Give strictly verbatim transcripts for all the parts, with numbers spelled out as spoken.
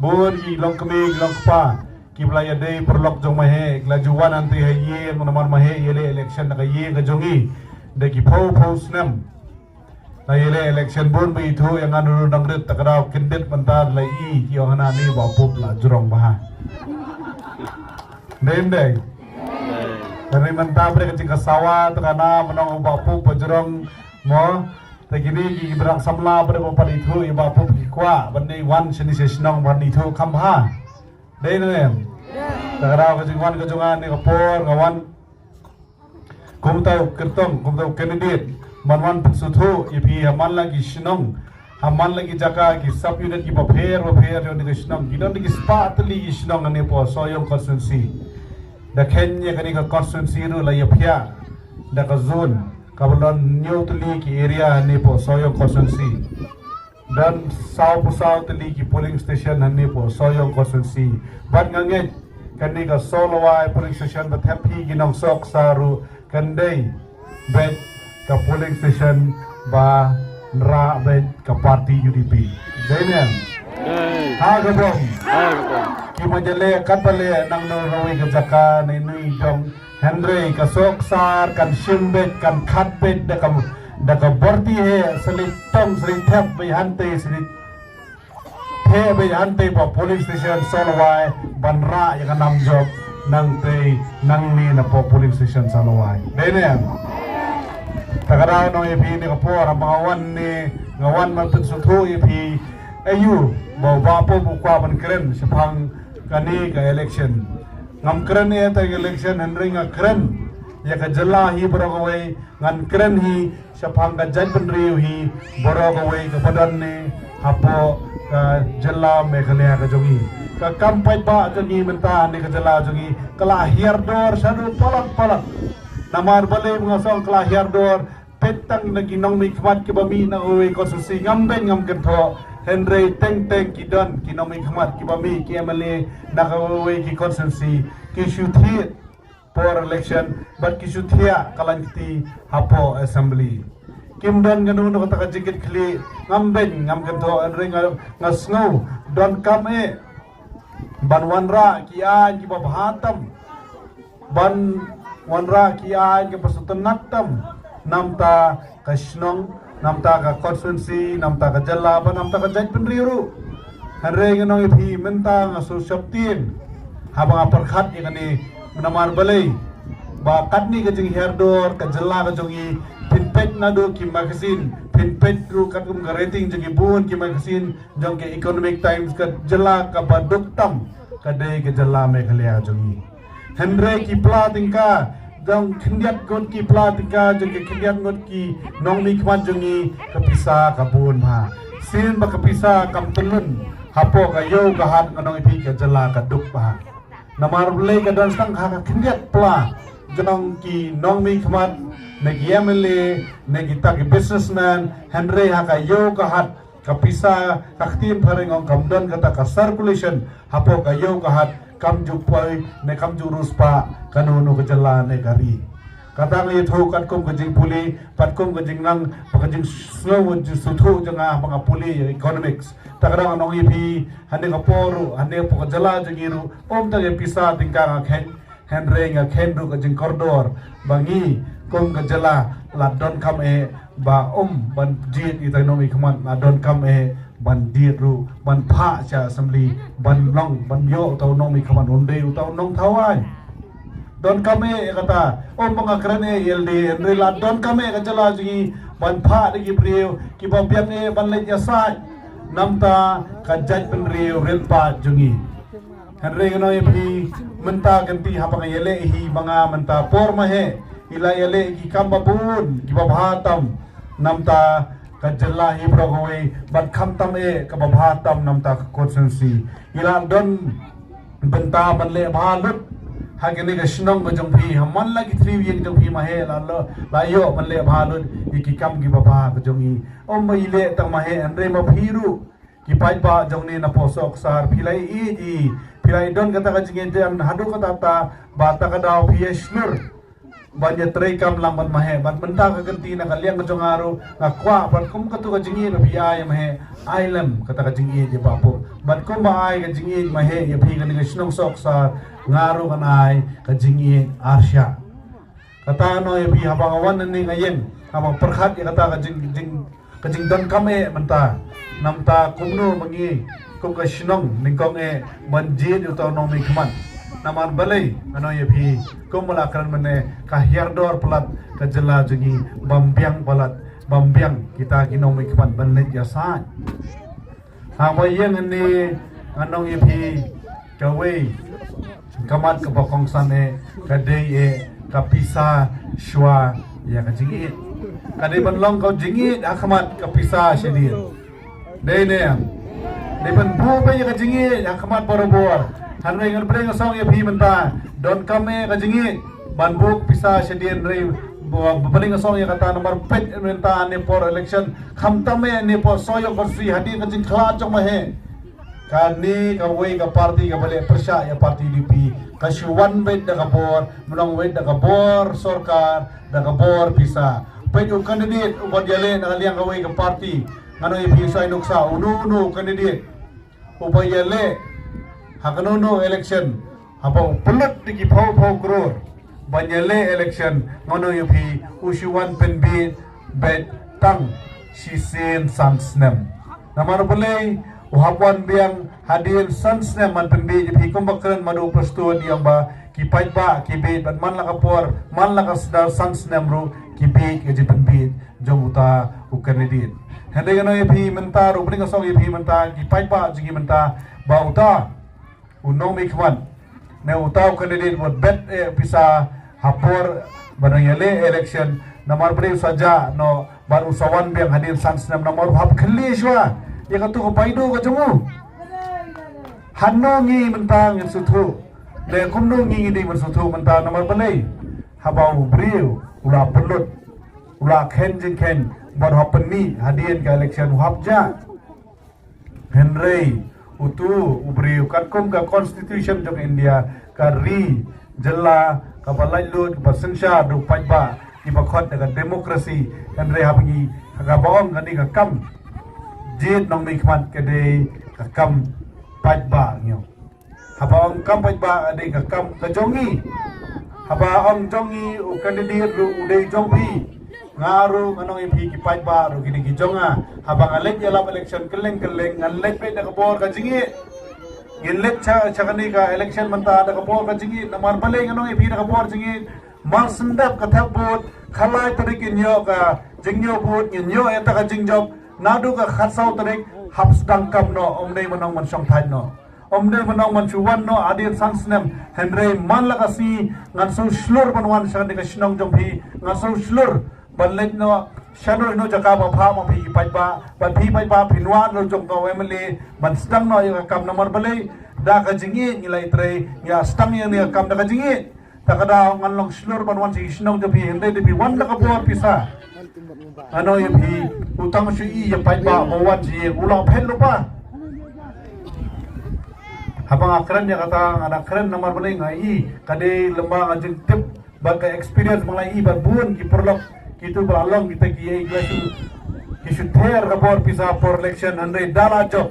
Bun ki long kmie ki long kpa ki ba la ïadei paralok jong Maheh, ki la ju wan hangtei ha ïing namar Maheh ïaleh election da ka ïing ka jong i da ki phew phew snem. La ïaleh election bun ba ithuh ïa nga, nunu nang rit, ta ka daw kyndit mynta la i ki ong hana ni Bah Pup la jrong bha. Dei ym dei? Ka ri mynta ba dei ka jingkynsawa ta ka na mynta u Bah Pup ba jrong mo. Te kine ki ba dang samla ba dei ba pat ithuh ïa Bah Pup ki kwah ban ïa wan shane sha shnong ban ithuh kham bha. Dei ne em? Ta ka daw ka jingwan ka jong nga ne ka por nga wan kumta u kyrtong, kumta u candidate ban wan pynsngewthuh ïa phi ha man la ki shnong, ha man la ki jaka, ki sub unit ki bapher bapher jong kane ka shnong. Ki don da ki spah tylli ki shnong hane hapoh Sohiong constituency. Da kheiñ ïa kane ka constituency ruh la ïaphiah da ka zone kaba don hynñiew tylli ki area hane hapoh Sohiong constituency. Don sawphew saw tylli ki polling station hane hapoh Sohiong constituency. Bad nga ngeit kane ka Sohlawai polling station ba thep hi ki nongsohksa ruh kan dei beit ka polling station ba nrah beit ka party U D P. Dei ne em? Dei. Ha ka bom. Ha ka bom. Ki ma jale kat ba leh nangno kawei ka jaka ne nui jong. Hynrei ka Sohksa kan shim beit, kan khat beit da ka, da ka bor ti he, sli tong sli thep beit hangtei, sli thep beit hangtei hapoh polling station Sohlawai ban rah ïa ka nam jop nangtei nangne napoh polling station Sohlawai. Dei ne em? Ta ka daw nong ïa phi ne ka por haba nga wan ne nga wan ban pynsngewthuh ïa phi. Aïu ba u Bah Pup u kwah ban kren shaphang kane ka election. Ngam kren ïa ta election hynrei nga kren ïa ka jylla hi baroh kawei, ngan kren hi shaphang ka jaitbynriew hi baroh kawei kaba don ne hapoh ka jylla Meghalaya ka jong i. Ka kam paidbah jong i mynta ne ka jylla jong i ka la hiar dor shaduh palat palat. Namar balei nga song ka la hiar dor? Peit tang na ki nongmihkhmat kiba mih na kawei constituency, ngam beiñ ngam kynthoh. Hynrei teng teng ki don ki nongmihkhmat kiba mih ki M L A na kawei ki constituency, ki shu thied por election bad ki shu thiah ka lain kti hapoh assembly. Kim don kano kano kata ka jingkitkhlieh, ngam beiñ ngam kynthoh, hynrei nga, nga sngew donkam eh ban wanrah ki aiñ kiba bha tam, ban wanrah ki aiñ kiba sngewtynnat tam namta ka shnong, namta ka constituency, namta ka jylla bad namta ka jaitbynriew ruh. Hynrei ngan ong ïa phi mynta nga shu sheptieng haba nga pyrkhat ïa kane, namar balei ba katne ka jinghiar dor ka jylla ka jong i, phin peit naduh ki magazine, phin peit ruh katkum ka rating jong ki bun ki magazine jong ka Economic Times, ka jylla kaba duk tam ka dei ka jylla Meghalaya jong i. Hynrei ki pla tyngka jong khyndiat ngut ki pla tyngka jong ki khyndiat ngut ki nongmihkhmat jong i ka pisa ka bun bha. Sien ba ka pisa kam tyllun hapoh ka ïew ka hat, ngan ong ïa phi ka jylla ka duk bha. Namar balei ka don tang ha ka khyndiat pla jong ki nongmihkhmat ne ki M L A ne kita ki businessman, hynrei ha ka ïew ka hat ka pisa ka ktien phareng ong kam don kata ka circulation hapoh ka ïew ka hat, kam ju poi ne kam ju riewspah kano kano ka jylla ne ka ri. Kata nga ïathuh katkum ka jingpule, katkum ka jingnang, bad ka jingsngew jingsngewthuh jong nga ba nga pule ïa economics. Ta ka daw ngan ong ïa phi, hane ka por ruh, hane hapoh ka jylla jong ngi ruh, ym tang ïa pisa tyngka nga kheiñ, hynrei nga kheiñ ruh ka jingkordor ba ngi kum ka jylla la donkam eh ba ym ban jied ïa ki nongmihkhmat, la donkam eh ban jied ruh ban phah sha assembly, ban long ban ïoh uta u nongmihkhmat, un dei uta u nongthaw aiñ. Donkam eh ïa kata, ym ba nga kren eh ïa lade, hynrei la donkam eh ka jylla jong ngi ban phah da ki briew kiba biang eh ban leit ïasaid namta ka jaitbynriew rit paid jong ngi. Hynrei ngan ong ïa phi, mynta ka kynti haba nga ïaleh hi ba nga mynta por Maheh i la ïaleh ki kam ba bun kiba bha tam namta ka jylla hi baroh kawei, bad khamtam eh kaba bha tam namta ka constituency. I la don bynta ban leh bha lut ha kane ka shnong ka jong phi, ha man la ki three ïing jong phi Maheh la, la, la ïoh ban leh bha lut ïa ki kam kiba bha ka jong i. Ym ba i leh tang Maheh, hynrei ma phi ruh ki paidbah jong ngi napoh Sohksa, phi la ïeit, phi la don kata ka jingïeit haduh katta katta ba ta ka daw phi ïa shlur ban ïa trei kam lang bad Maheh, bad mynta ka kynti na ka liang ka jong nga ruh nga kwah bad kum katu ka jingïeit ba phi ai ïa Maheh, ai lem kata ka jingïeit ïa Bah Pup, bad kumba ai ka jingïeit Maheh ïa phi kane ka shnong Sohksa, nga ruh ngan ai ka jingïeit arshah. Kata ngan ong ïa phi haba nga wan hangne nga ïeng, haba pyrkhat ïa kata ka jing jing ka jingdonkam eh mynta. Namar kumno ma ngi kum ka shnong nyngkong eh ban jied ïa uta u nongmihkhmat. Namar balei ngan ong ïa phi, kumba la kren mynne, ka hiar dor palat ka jylla jong ngi, bym biang palat, bym biang kita ki nongmihkhmat ban leit ïasaid. Haba ïeng hangne ngan ong ïa phi, kawei ka mat kaba kongsan eh ka dei eh ka pisa shuwa ïa ka jingïeit. Ka dei ban long ka jingïeit ha khmat ka pisa shadien. Dei ne em? Dei ban buh beit ïa ka jingïeit ha khmat barabor. Hynrei ngan pyrshang ïa phi mynta, donkam eh ka jingïeit ban buh pisa shadien, hynrei ba, ba pyrshang ïa kata namar peit mynta ne por election, khamtam eh ne por Sohiong Constituency, hadien ka jingkhlad jong Maheh. Kane kawei ka party kaba leh pyrshah ïa party U D P, ka shu wan beit da ka bor, mynta wan beit da ka bor sorkar, da ka bor pisa. Peit u candidate uba ïaleh na ka liang kawei ka party, ngan ong ïa phi, sa ïa nuksa uno uno u candidate uba ïaleh ha kano kano election, haba u pynlut da ki phew phew klur ban ïaleh election, ngan ong ïa phi, u shu wan pynbiej beit tang shisien san snem. Namar balei? U hap wan biang hadien san snem ban pynbiej ïa phi, kumba kren Madu Prestone, ïa ba ki paidbah ki biej bad man la ka por, man la ka sdang san snem ruh ki biej ka jingpynbiej jong uta u candidate. Hynrei ngan ong ïa phi mynta ruh, balei ngan ong ïa phi mynta, ki paidbah jong ngi mynta, ba uta u nongmihkhmat ne uta u candidate wat bet eh pisa ha por ba dang ïaleh election, namar balei u sa jah noh bad u sa wan biang hadien san snem, namar u hap khyllie shuwa ïa katu ka Baidu ka jong u. Hano ngi mynta ngin sngewthuh, ne kumno ngi ngi dei ban sngewthuh mynta, namar balei? Haba u briew u la pynlut, u la khein jingkhein bad u hap pynmih hadien ka election, u hap jah. Hynrei utu u briew, katkum ka Constitution jong India, ka ri jylla kaba laitluid, kaba synshar da u paidbah, kiba khot da ka democracy. Hynrei haba ngi, haba ong kane ka kam jied nongmihkhmat ka dei ka kam paidbah, ngi ong. Haba ong kam paidbah, ka dei ka kam ka jong ngi. Haba ong jong ngi, u candidate ruh u dei jong phi. Nga ruh ngan ong ïa phi, ki paidbah ruh ki dei ki jong nga. Haba nga leit ïalap election kylleng kylleng, ngan leit beit da ka bor ka jingïeit. Ngin leit sha, sha kane ka election mynta da ka bor ka jingïeit. Namar balei ngan ong ïa phi da ka bor jingïeit? Mar shen dep ka thep vote, khatlai tarik ngin ïoh ka jingñiew vote, ngin ïoh ïa kata ka jingjop. Naduh ka khatsaw tarik hap sdang kam noh, ym dei ban ong ban shongthait noh. Ym dei ban ong ban shu wan noh hadien san snem. Hynrei man la ka sngi ngan shu shlur ban wan sha kane ka shnong jong phi, ngan shu shlur ban leit noh shano shano jaka ba phah ma phi ki paidbah, bad phi paidbah phin wad noh jong ka M L A ban sdang noh ïa ka kam. Namar balei? Da ka jingïeit ngi la ïatrei, ngi la sdang ïa kane ka kam da ka jingïeit. Ta ka daw ngan long shlur ban wan sha ki shnong jong phi, hynrei da phi wan da ka bor pisa. Ngan ong ïa phi, u tang shu i ïa paidbah ba wan sha ïing, u la phet lypa. Haba nga kren ïa kata, nga da kren namar balei, nga i ka dei lyngba ka jingtip bad ka experience ba nga la i bad bun ki paralok kitu ba la long kita ki, ki shu, ki shu ther ka bor pisa por election, hynrei da la jop.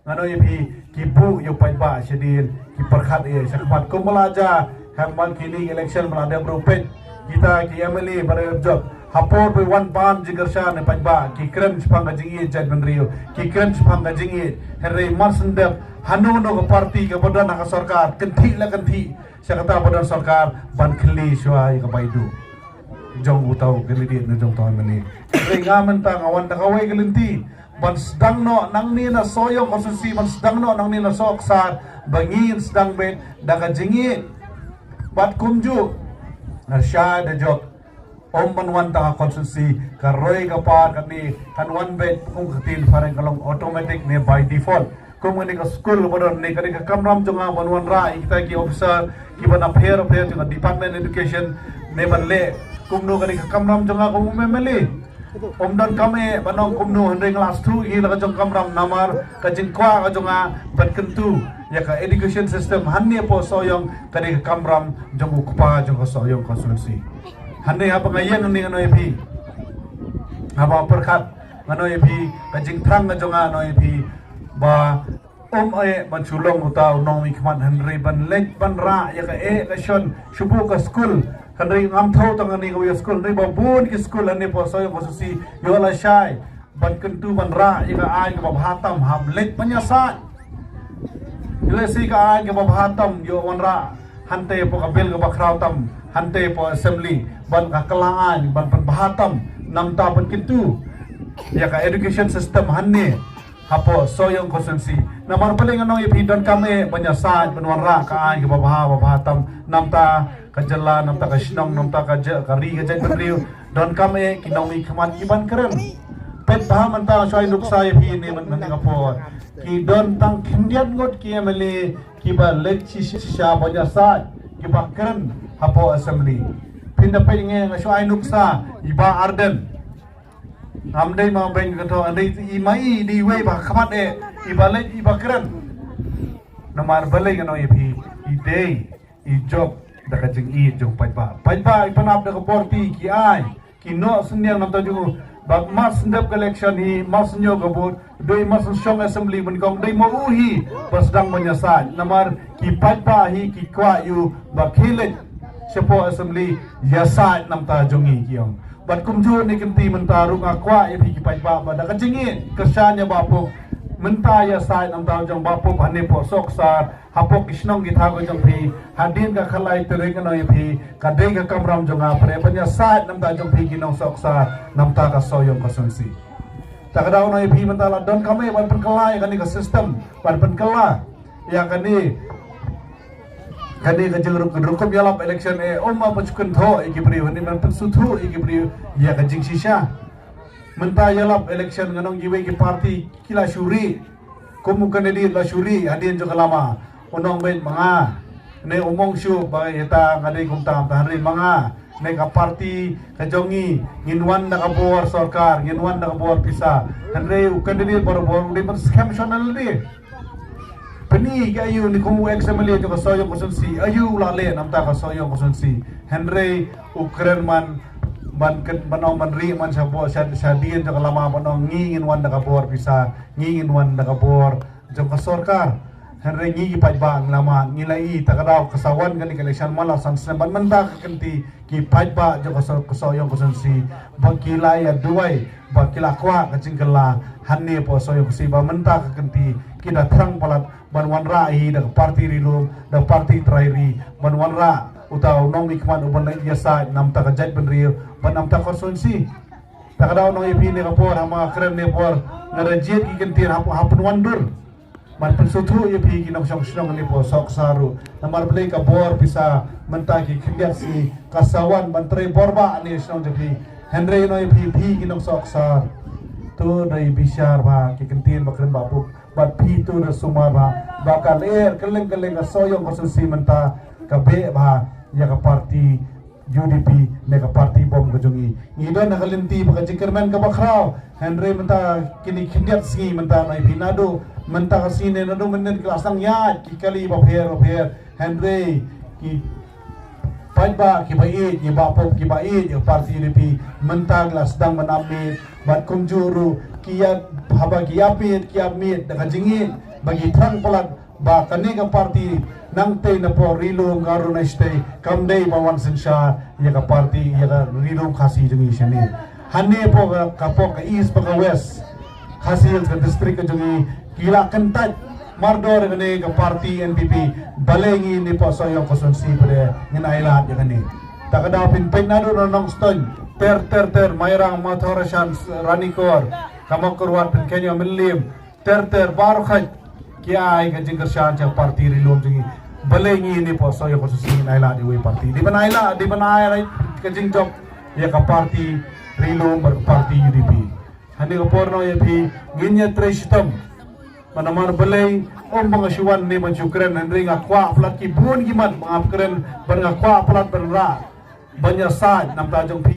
Ngan ong ïa phi, ki buh ïa u paidbah shadien, ki pyrkhat ïa sha khmat kumba la jia ha man kine election ba la dep ruh. Peit kita ki M L A ba la dep jop, ha por ba wan ban jingkyrshan ïa paidbah, ki kren shaphang ka jingïeit jaitbynriew, ki kren shaphang ka jingïeit. Hynrei mar shen dep, hano hano ka party kaba don ha ka sorkar, kynthih la kynthih sha kata ba don sorkar ban khyllie shuwa ïa ka Baidu jong uta u candidate ne jong uta u M L A. Hynrei nga mynta nga wan da kawei ka lynti ban sdang noh nangne na Sohiong constituency, ban sdang noh nangne na Sohksa, ba ngin sdang beit da ka jingïeit. Bad kumjuh, nga shai da jop, ym ban wan tang ha constituency, ka roi ka par kane kan wan beit, kum ka ktien phareng ka long automatic ne by default. Kum kane ka skul ba don ne, kane ka kamram jong nga ban wanrah ïa kita ki officer kiba na pher pher jong ka Department Education ne ban leh kumno kane ka kamram jong nga kum u M L A. Ym donkam eh ban ong kumno, hynrei nga la sngewthuh ïa la ka jong kamram namar ka jingkwah ka jong nga ban kyntu ïa ka education system hangne hapoh Sohiong, kane ka kamram jong u kpa jong ka Sohiong constituency. Hangne haba nga ïeng hangne nga ong ïa phi, haba pyrkhat nga ong ïa phi, ka jingthrang ka jong nga nga ong ïa phi ba ym eh ban shu long uta u nongmihkhmat, hynrei ban leit ban rah ïa ka eh ka shon, shu buh ka skul. Hynrei ngam thew tang hangne kawei ka skul, hynrei ba bun ki skul hangne hapoh Sohiong constituency ïoh lashai ban kyntu ban rah ïa ka aiñ kaba bha tam, hap leit ban ïasaid. Lehse ka aiñ kaba bha tam ïoh wanrah hangtei hapoh ka bill kaba khraw tam, hangtei hapoh assembly, ban ka kylla aiñ ban pynbha tam, namar ban kyntu ïa ka education system hangne hapoh Sohiong constituency. Namar balei nga ong ïa phi, donkam eh ban ïasaid ban wanrah ka aiñ kaba bha, ba bha tam, namar ka jylla, namar ka shnong, namar ka ja-, ka ri, ka jaitbynriew. Donkam eh ki nongmihkhmat ki ban kren. Peit bha mynta nga shu ai nuksa ïa phi hangne mynta ka por, ki don tang khyndiat ngut ki M L A kiba leit shisha, shisha ban ïasaid, kiba kren hapoh assembly. Phin da peit, nga shu ai nuksa ïa i Bah Ardent. Ngam dei ma beiñ ka thok, hynrei i ma i dei iwei ba khmat eh, iba leit iba kren. Namar balei nga ong ïa phi, i dei i jop da ka jingïeit jong paidbah. Paidbah i pan-ap da ka bor ti, ki ai, ki noh synñiang namar jong u. Bad mar shu dep ka election hi, mar shu ñiew ka vote, dei mar shu shong assembly, ban ong dei ma u hi ba sdang ban ïasaid. Namar ki paidbah hi ki kwah ïa u ba khie leit shapoh assembly ïasaid namar jong ngi, ki ong. Bad kumjuh ne kynti mynta ruh nga kwah ïa phi ki paidbah ba da ka jingïeit, kyrshan ïa Bah Pop, mynta ïasaid namar jong Bah Pop hangne hapoh Sohkasar, hapoh ki shnong ki thaw ka jong phi, hadien ka khatlai tarik nga ong ïa phi, ka dei ka kamram jong nga, pyrshah ban ïasaid namar jong phi ki nong Sohkasar, namar ka Sohiong constituency. Ta ka daw nga ong ïa phi mynta la donkam eh ban pynkylla ïa kane ka system, ban pynkylla ïa kane, kane ka jingruk-, rukom ïalap election eh, ym ban shu kynthoh ïa ki briew, ne ban pynsngewthuh ïa ki briew ïa ka jingshisha. Mynta ïalap election, nga ong kiwei ki party ki la shu rieh, kum u candidate la shu rieh hadien jong ka lama. U ong beit ma nga, ne u ong shuh ba ïa ta nga dei kumta, hynrei ma nga ne ka party ka jong ngi, ngin wan da ka bor sorkar, ngin wan da ka bor pisa. Hynrei u candidate barabor u dei ban skhem shwa na lade. Pyni ïa u ne kum u ex M L A jong ka Sohiong constituency, ïa u la leh namar ka Sohiong constituency. Hynrei u kren man ban kren, ban ong ban rieh man sha bor, sha, shadien jong ka lama, ban ong ngi ngin wan da ka bor pisa, ngi ngin wan da ka bor jong ka sorkar. Hynrei ngi ki paidbah ngi la mad, ngi la i, ta ka daw ka sa wan kane ka election man la san snem, bad mynta ka kynti ki paidbah jong ka So-, ka Sohiong constituency ba ki la ïa duwai, ba ki la kwah ka jingkylla hangne hapoh Sohiong constituency, ba mynta ka kynti ki da thrang palat ban wanrah hi da ka party ri lum, da ka party trai ri, ban wanrah uta u nongmihkhmat uban leit ïasaid namar ka jaitbynriew bad namar ka constituency. Ta ka daw nga ong ïa phi, ne ka por ha ma kren ne por, nga da jied ki kyntien hap, hap pynwandur. Ban pynsngewthuh ïa phi ki nongshong shnong ne por Sohkasar ruh. Namar balei ka bor pisa mynta ki khyndiat sngi ka sa wan ban trei bor bah ne shnong jong phi. Hynrei nga ong ïa phi, phi ki nong Sohkasar, to da bishar bha ki kyntien ba kren Bah Pop, bad phi to da sumar bha ba ka lyer kylleng kylleng ka Sohiong constituency mynta ka beh bha ïa ka party U D P ne ka party bom ka jong ngi. Ngi don ha ka lynti ba ka jingkyrmen kaba khraw. Hynrei mynta kine khyndiat sngi mynta, nga ong ïa phi, naduh mynta ka sngi ne naduh mynnin ki la sdang ïaid ki kali bapher bapher. Hynrei ki paidbah kiba ïeit ïa Bah Pop, kiba ïeit ïa ka party U D P, mynta ki la sdang ban ap miet, bad kumjuh ruh ki ïa, haba ki ap miet, ki ap miet da ka jingïeit, ba ki thrang palat ba kane ka party nangtei na por Ri Lum Garo National Party kam dei ban wan synshar ïa ka party, ïa ka Ri Lum Khasi jong ngi shane. Hangne hapoh ka, ka, hapoh ka East bad ka West Khasi Hills, ka district ka jong ngi, ki la kyntait mardor ïa kane ka party N P P. Balei ngi ne hapoh Sohiong constituency pat ngin ailad ïa kane? Ta ka daw phin peit naduh na Nongstoiñ ter ter ter, Mairang, Mawthadraishan, Ranikor, ka Mawkyrwat, phin kheiñ ïa Mylliem, ter ter baroh khoit ki ai ka jingkyrshan sha party Ri Lum jong ngi. Balei ngi ne hapoh Sohiong constituency ngin ailad ïa uwei u party? Dei ban ailad, dei ban ai ka jingjop ïa ka party Ri Lum bad ka party U D P. Hangne ka por nga ong ïa phi, ngin ïatrei shitom. Namar balei, ym ba nga shu wan ne ban shu kren, hynrei nga kwah palat, ki bun ki mat ba nga kren, bad nga kwah palat ban rah, ban ïasaid namar jong phi.